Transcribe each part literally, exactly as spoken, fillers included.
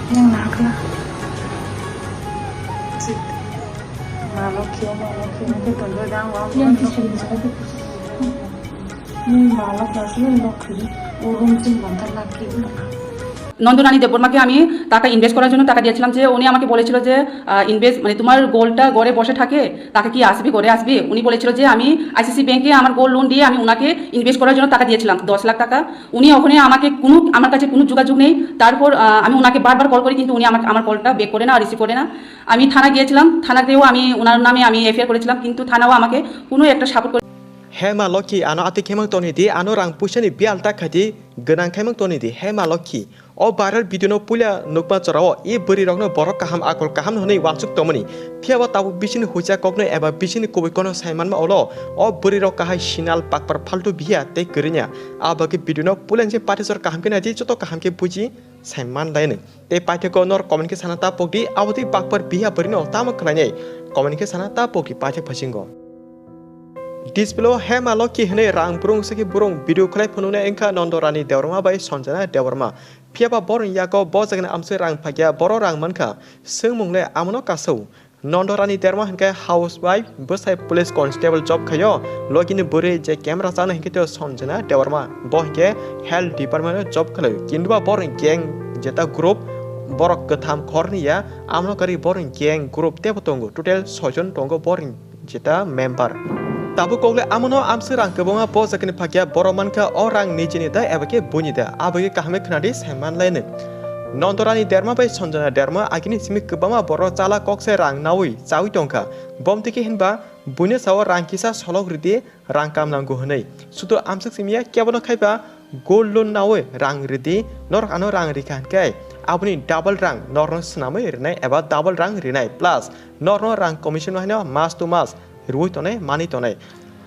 Yang nakla. Sit. Malok kyo, malok kyo, ke tondo dang wa. Yang kyo, malok kyo, sini lok kiri. Urung sing bantar laki. Nandarani দেববর্মাকে আমি টাকা ইনভেস্ট করার জন্য টাকা দিয়েছিলাম, যে উনি আমাকে বলেছিল যে ইনভেস্ট মানে তোমার গোল্ডটা ঘরে বসে থাকে, টাকা কি আসবে, ঘরে আসবে? উনি বলেছিল যে আমি আইসিসি ব্যাংকে আমার গোল্ড লোন দিয়ে আমি ওনাকে ইনভেস্ট করার জন্য টাকা দিয়েছিলাম দশ লাখ টাকা। উনি ওখানে আমাকে কোনো, আমার কাছে কোনো যোগাযোগ নেই। তারপর আহ, আমি ওনাকে বারবার কল করি, কিন্তু উনি আমার আমার কলটা ব্যাক করে না, রিসিভ করে না। আমি থানা গিয়েছিলাম, থানাতেও আমি ওনার নামে আমি এফআইআর করেছিলাম, কিন্তু থানাও আমাকে কোনো একটা সাপোর্ট করে Hema Lokhi ano ati khemang toni di, ano rang puisa ni bial ta khaidi gwnang khaimang toni di, Hema Lokhi. O viral video no puila nukma chorao e bwrwi rokno borok kaham akol kaham hwnwi wansuk tongmani. Phiya bo tabuk bisini huicha kokno eba bisini kubui kono saimanma ulo o bwrwi rok kahai sinal pakpar phaltu biya tei kwrwngya. Abagwi video no puila se paithakjor kaham khe naidi, joto kaham khe buji saiman lainwi. Tei paithakgo nor comment khe sana ta pokdi, abotwi bakpar biya bwrwino tamo khlainai comment khe sana ta pokdi paithak phasingo. Display o Hema Lokhi hwnwi rang brung sakhi brung video khlai phunuknai wngkha Nondo Rani Debbarma bai Sanjana Debbarma. Phiya ba borokni yago bo jagani amsui rang phakya, boro rang mankha, swngmung le amono kasao. Nondo Rani Debbarma hinkhe housewife, bwsai police constable job khaio, logini bwrwi je camera chana hinkhe tei Sanjana Debbarma, bo hinkhe health department o job khlaio, kintu ba borokni gang jeta group, borok kwtham khorni ya, amono karwi borokni gang group teibo tongo, total soijon tongo borokni jeta member. Tabuk kokle amono amsui rang kwbangma bo jagani phakya, borok mankha o rang nijini da eba khe buini da, abagwi kaham khe khwnadi saiman lainwi. Nondorani Derma bai Sanjana Derma agini simi kwbangma borok chala kok se rang naui chaui tongkha. Bomtwi khe hinba buino sao rang kisa solok ridi, rang kam nango hwnwi. Sudu amsuk simiya kebono khaiba gold loan naui rang ridi, norok ano rang rikha hinkhe aboni double rang norokno swnamwi rinai eba double rang rinai, plus norokno rang commission haino mas to mas rwui tonai, manwi tonai.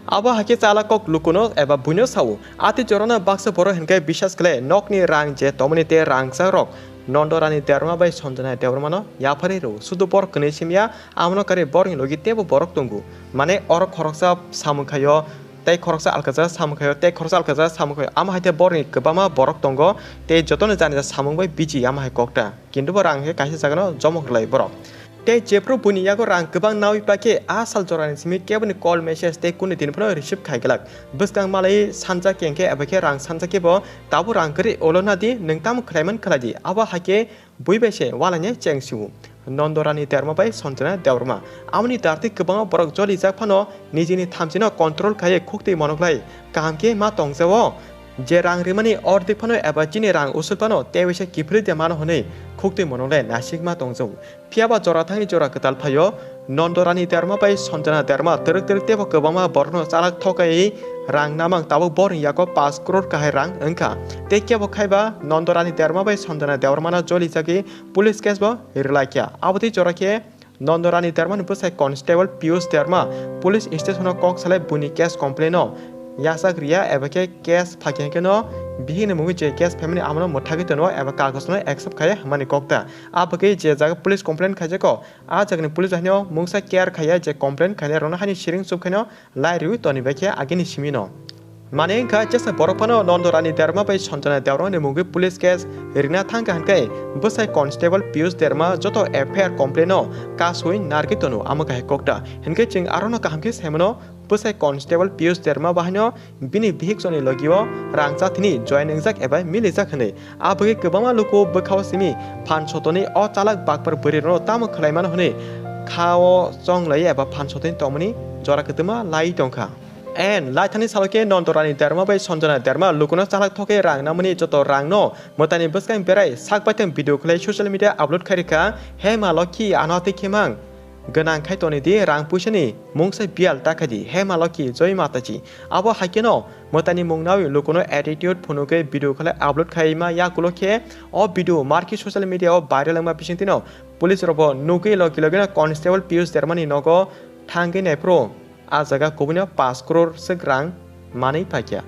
Abo hai khe chala kok lukuno eba buino sao. Ati jorano baksa borok hinkhe bisas khlai nokni rang je tomoni tei rangchak rok Nondorani Derma bai Sanjana Debbarmano yapharwi rwo. Sudu borok kwnwi simya, amono karwi borokni logi teibo borok tongo. Mane oro khoroksa samung khaio, tei khoroksa alkajak samung khaio, tei khoroksa alkajak samung khaio. Amo hai khe borokni kwbangma borok tongo, tei jotono jani ja samung bai biji amo hai kokta. Kintu bo rang khe kaisa jagano jomo khlai borok. Tei jephru buini yago rang kwbang naui paikhe a sal jorani simi keboni call message tei kuni din phano receive khai glak. Bwskang malai sanja kengkhe eba khe rang sanja khe bo tabuk rang kwrwi ulo nadi, nwng tamo khlaiman khlai di. Abo hai khe bui bai se walainai cheng sio. Nondorani Derma bai Sanjana Debbarma. Amoni dartwi kwbangma borok jolijak phano nijini thamchino control khaiwi khuktwi monoklai kaham khe ma tongjao. Je rang rimani ordek phano eba chini rang usul phano tei waisa kiphilwi de mano hwnwi khuktwi monoklai naisik ma tongjao. Phiya ba jora thangni jora kwtal phaio, Nondorani Derma bai Sanjana Derma twrwk twrwk teibo kwbangma borokno chalak thokaiwi rang namang tabuk borokni yago paanch crore kahai rang wngkha. Tei kebo khaiba Nondorani Derma bai Sanjana Debbarmano jolijagwi police case bo rwlaikha. Abotwi jora khe Nondorani Dermani bwsai constable Piyush Derma police station-o kok salai buini case complaint-o yachak riya eba khe case phakya hwnkhe no bihikni mungwi je case phaimani amono mwthagwi tono eba kagojno accept khaiya hwnmani kokta. Abagwi je jaga police complaint khaijago, a jagani police haino mungsa care khaiya je complaint khainai rokno haini siring chuk khaino lai riwi toni bai khe agini simi no. Mane wngkha jesa borok phano Nondorani Derma bai Sanjana Debbarmani mungwi police case rina thangkha hinkhe bwsai constable Piyush Derma joto F I R complaint no kasui nargwi tono amo kahai kokta. Hinkhe chwng arono kaham khe saimano bwsai constable Piyush Derma bahaino bini bihik choni logio rang chathini join wngjak eba milijak hwnwi. Abagwi kwbangma luku bwkhao simi phan sotoni o chalak bakpar bwrwi rokno tamo khwlaimano hwnwi khao chonglai eba phan sotoni tongmani jora kwtwma lai tongkha. And laithani salo khe Nondorani Derma bai Sanjana Derma lukuno chalak thokhe rang namani joto rangno mwtaini bwskang berai sak baithang video khlai social media upload khai rikha. He ma Lokhi ano tei khemang gwnang khai toni di, rang puisani mungsa bial ta khai di, he ma Lokhi, joi mataji. Abo hai kheno mwtaini mung naui lukuno attitude phunugwi video khlai upload khaima yakulo khe o video marki social media o viral wngma bisingtwino police rokbo nugwi logi logino constable Piyush Dermani nogo thangwi naiphuru. A jaga kubuino paanch crore swk rang manwi paikha.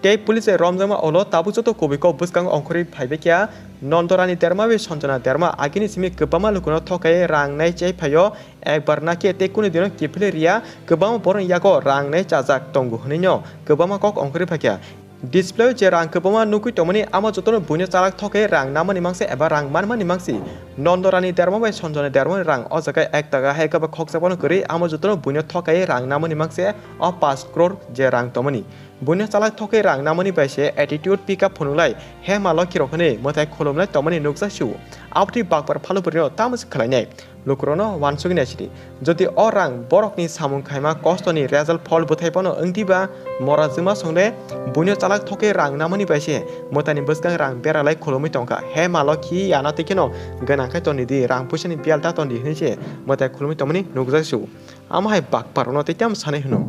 Tei police romjakma ulo tabuk joto kubui kok bwskango ongkhorwi phaibaikha. Nondorani Derma bai Sanjana Derma agini simi kwbangma lukuno thokai rang nai chai phaio, ekbar nakhe tei kunu dino kiphilwi riya, kwbangma borokni yago rang nai chajak tongo hwnwino kwbangma kok ongkhorwi phaikha. Display-o je rang kwbangma nugwi tongmani, amo jotono buino chalak thokhe rang namani mangse eba rang manmani mangsi. Nondorani derma bai Sonjoni dermani rang o jaga ek taka hai khe ba khoksa bono kwrwi, amo jotono buino thokhai rang namani mangse o pash crore je rang tongmani. Buino chalak thokhe rang namani bai se attitude pick up phunuk lai, he malo khirok hwnwi mwtai khulumlai tongmani nukjak sio. Aboni bakpar phalu bwrwino tamo se khlainai. Lukurokno uansugwi naisidi. Jodi o rang borokni samung khaima kostoni result phol bwthai phano wngdi ba, mora jwma songle buino chalak thokhe rang namani bai se mwtaini bwskang rang beralai khulumwi tongkha. He malo khi yana twikheno gwnang khai tongdi, rang puisani biyal ta tongdi hwnwi se mwtai khulumwi tongmani nukjak sio. Amo hai bakparokno tei tamo sanai hwno.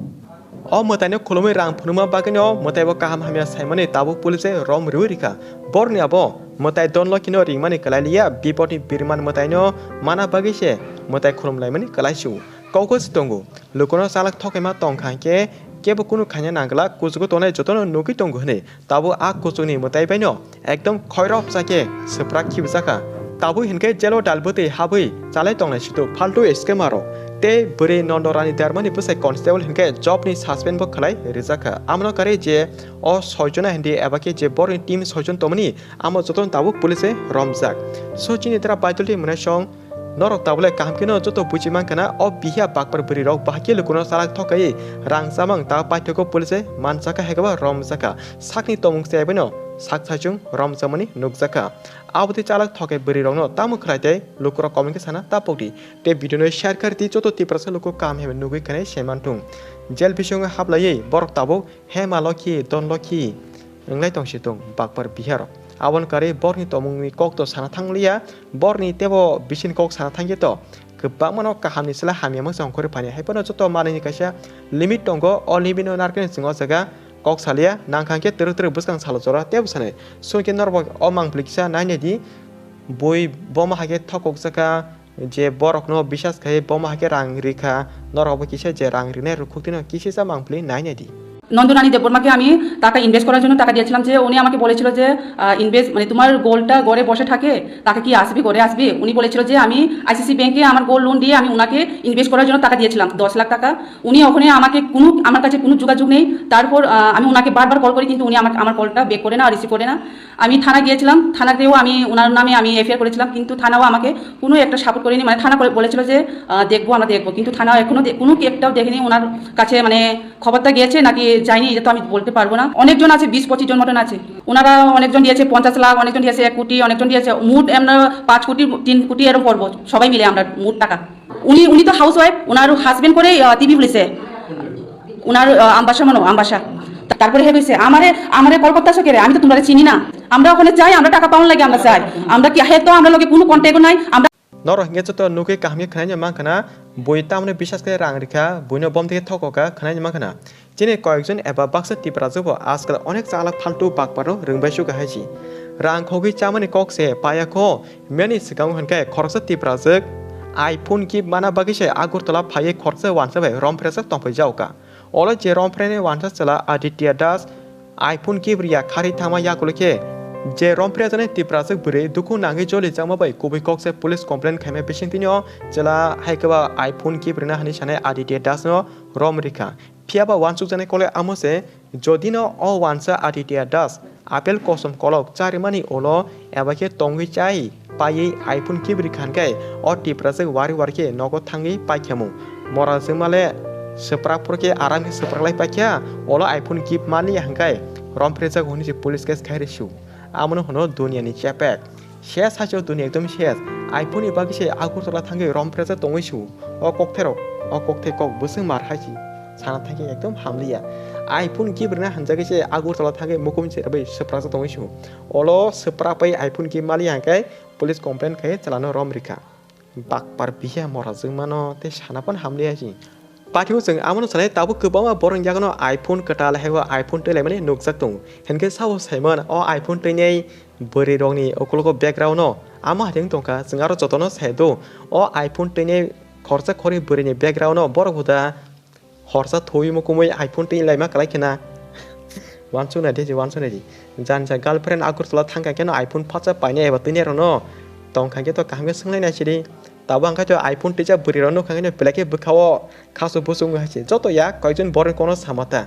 O mwtaino khulumwi rang phunukma bagwino mwtaibo kaham hamya saimani tabuk police rom riwi rikha. Borni abo mwtai Donlokhino ringmani kwlai liya, bipodni birman mwtaino mana bagwi se mwtai khulum laimani kwlai sio. Kok se tongo, lukuno chalak thokhaima tongkha hinkhe kebo kunu khaina nangla, kuchugo tongnai jotono nugwi tongo hwnwi. Tabuk a kuchukni mwtai baino ekdom khoirop chakhe swprak khibijakha. Tabuk hinkhe jelo dalbwtwi habwi chalai tongnai situ phaltu scammer rok. Tei bwrwi Nondorani dermani bwsai constable hinkhe job ni suspend bo khlai rijakha. Amno karwi je o soijona hindi eba khe je borokni team soijon tongmani, amo jotono tabuk police romjak. So chini dra baidolti mwnai song norok tabule kaham kheno joto buji mankha na, o bihiya bakpar bwrwi rok bahai khe lukuno chalak thokaiwi rang chamang ta paithago police manjakha hai khe ba romjakha. Sakni tomung se baino sak saichung romjakmani nukjakha. Abotwi chalak thokai bwrwi rokno tamo khlai tei lukurok comment khe sana ta pokdi. Tei video no share khardi joto Tiprasa luku kaham hemai nugwi khanai se manthung. Jail bisingo hablaiwi borok tabuk Hema Lokhi, Don Lokhi wnglai tongsi tong bakpar biharo. Aboni karwi borni tomungni kokto sana thangliya, borni tebo bisini kok sana thangkhe to kwbangmano kahamni sila hamya mwchang khori phani. Haiphano joto manwini kaisa limit tongo, o limit no narwkhe chwng o jaga kok salia, nangkha khe twrwk twrwk bwskang salo jora tebo sanai. Songkhe norok o mangpili kisa nainai di, bui bomo hai khe thokok jakha, je borokno bisas khai bomo hai khe rang rikha, norokbo kisa je rang rinai rwkhuktino kisisa mangpili nainai di. Nandarani দেববর্মাকে আমি টাকা ইনভেস্ট করার জন্য টাকা দিয়েছিলাম, যে উনি আমাকে বলেছিল যে, আহ, ইনভেস্ট, মানে, তোমার গোল্ডটা ঘরে বসে থাকে, তাকে কি আসবি, ঘরে আসবি? উনি বলেছিল যে আমি আইসিসি ব্যাংকে আমার গোল্ড লোন দিয়ে আমি ওনাকে ইনভেস্ট করার জন্য টাকা দিয়েছিলাম, দশ লাখ টাকা। উনি ওখানে আমাকে কোনো, আমার কাছে কোনো যোগাযোগ নেই। তারপর, আহ, আমি ওনাকে বারবার কল করি, কিন্তু উনি আমাকে, আমার কলটা ব্যাক করে না, রিসিভ করে না। আমি থানা গিয়েছিলাম, থানাতেও আমি ওনার নামে আমি এফআইআর করেছিলাম, কিন্তু থানাও আমাকে কোনো একটা সাপোর্ট করেনি। মানে, থানা করে বলেছিল যে, আহ, দেখবো, আমরা দেখবো, কিন্তু থানা এখনো দে-, কোনো কি একটাও দেখেনি। ওনার কাছে, মানে, খবরটা গিয়েছে নাকি যায়নি, এটা তো আমি বলতে পারবো না। অনেকজন আছে, বিশ পঁচিশ জন মতন আছে। ওনারা অনেকজন দিয়েছে পঞ্চাশ লাখ, অনেকজন দিয়েছে এক কোটি, অনেকজন দিয়েছে মোট এমন পাঁচ কোটি, তিন কোটি এরকম পড়বো, সবাই মিলে আমরা মোট টাকা। উনি, উনি তো হাউস ওয়াইফ, ওনার হাজবেন্ড করে, আহ, টিভি খুলেছে। ওনার, আহ, আমবাসা মনে হয়, আমবাসা। তা-, তারপরে হে কইছে, "আমারে, আমারে কল করতেছো কে রে? আমি তো তোমরা চিনি না। আমরা ওখানে যাই, আমরা টাকা পাওয়ার লাগে আমরা যাই। আমরা কি, হে তো আমরা লোকে কোনো কন্ট্যাক্ট নাই, আমরা" Norok hinkhe joto nugwi kaham khe khwnaino mankha na, bui tamoni bisas khe rang rikha, buino bom theke thokokha khwnaino mankha na. Chini koyekjon eba baksa Tiprajwkbo ajkal onek chalak phaltu bakparo rwngbai suga hai si. Rang khogwi chamani kok se paya kho, miyani swkango hinkhe khoroksa Tiprajwk iPhone gift mana bagwi se Agartala phaiwi khoroksa wansa bai romphre jak tongphai jaoka. Olo je romphrenai wansa chwla Aditya Das iPhone gift riya kharwi thangma yakulo khe je romphrejaknai Tiprajwk bwrwi dukhu nangwi jolijakma bai kubui kok se police complaint khaima bisingtwino chwla hai khe ba iPhone gift rwna hwnwi sanai Aditya Das no rom rikha. Phiya ba uansukjaknai kole amo se, jodi no o wansa Aditya Das apple kosom kolok charimani ulo eba khe tongwi chai paiwi iPhone gift rikha hinkhe o Tiprajwk wari wari khe nogo thangwi paikha mung. Mora jwngmale swprak phuru khe aram khe swprak lai paikha, ulo iPhone gift maliya hinkhe romphre jago hwnwi se police case khai rw su. Amono hwno duniya ni chepek. Ses hai se o duniya ekdom ses. iPhone ni bagwi se Agartala thangwi romphre jak tongwi su. O kokthairok, o kokthai kok bwswk mar hai se. Sana thangwi ekdom hamliya. iPhone gift rwna hamjagwi se Agartala thangwi mukum se rwbai swprak jak tongwi su. Olo swprak bai iPhone gift maliya hinkhe police complaint khai chwlano rom rikha. Bakpar bihiya mora jwngmano tei sana phano hamliya si. Pathigo chwng amono sanai tabuk kwbangma borok yagano iPhone kwtal haibo iPhone twi laimani nukjak tongo. Hinkhe sabo saiman o iPhone twinai bwrwi rokni ukologo background no amo hai tongkha chwng aro jotono sai do. O iPhone twinai khorsa khorwi bwrwini background no borok huda horsa thwi mukumui iPhone twi laima kwlai khena. Wansuk nai di, wansuk nai di. Jani sa girlfriend Agartala thangkha kheno iPhone phatsa painai eba twinai rokno tongkha khe to kaham khe swnglai nai sidi. Tabuk hwnkhe to iPhone twijak bwrwi rok nukha khe belai khe bwkha o khasu busu wngwi hai se. Joto ya koyekjon borok kono sama ta.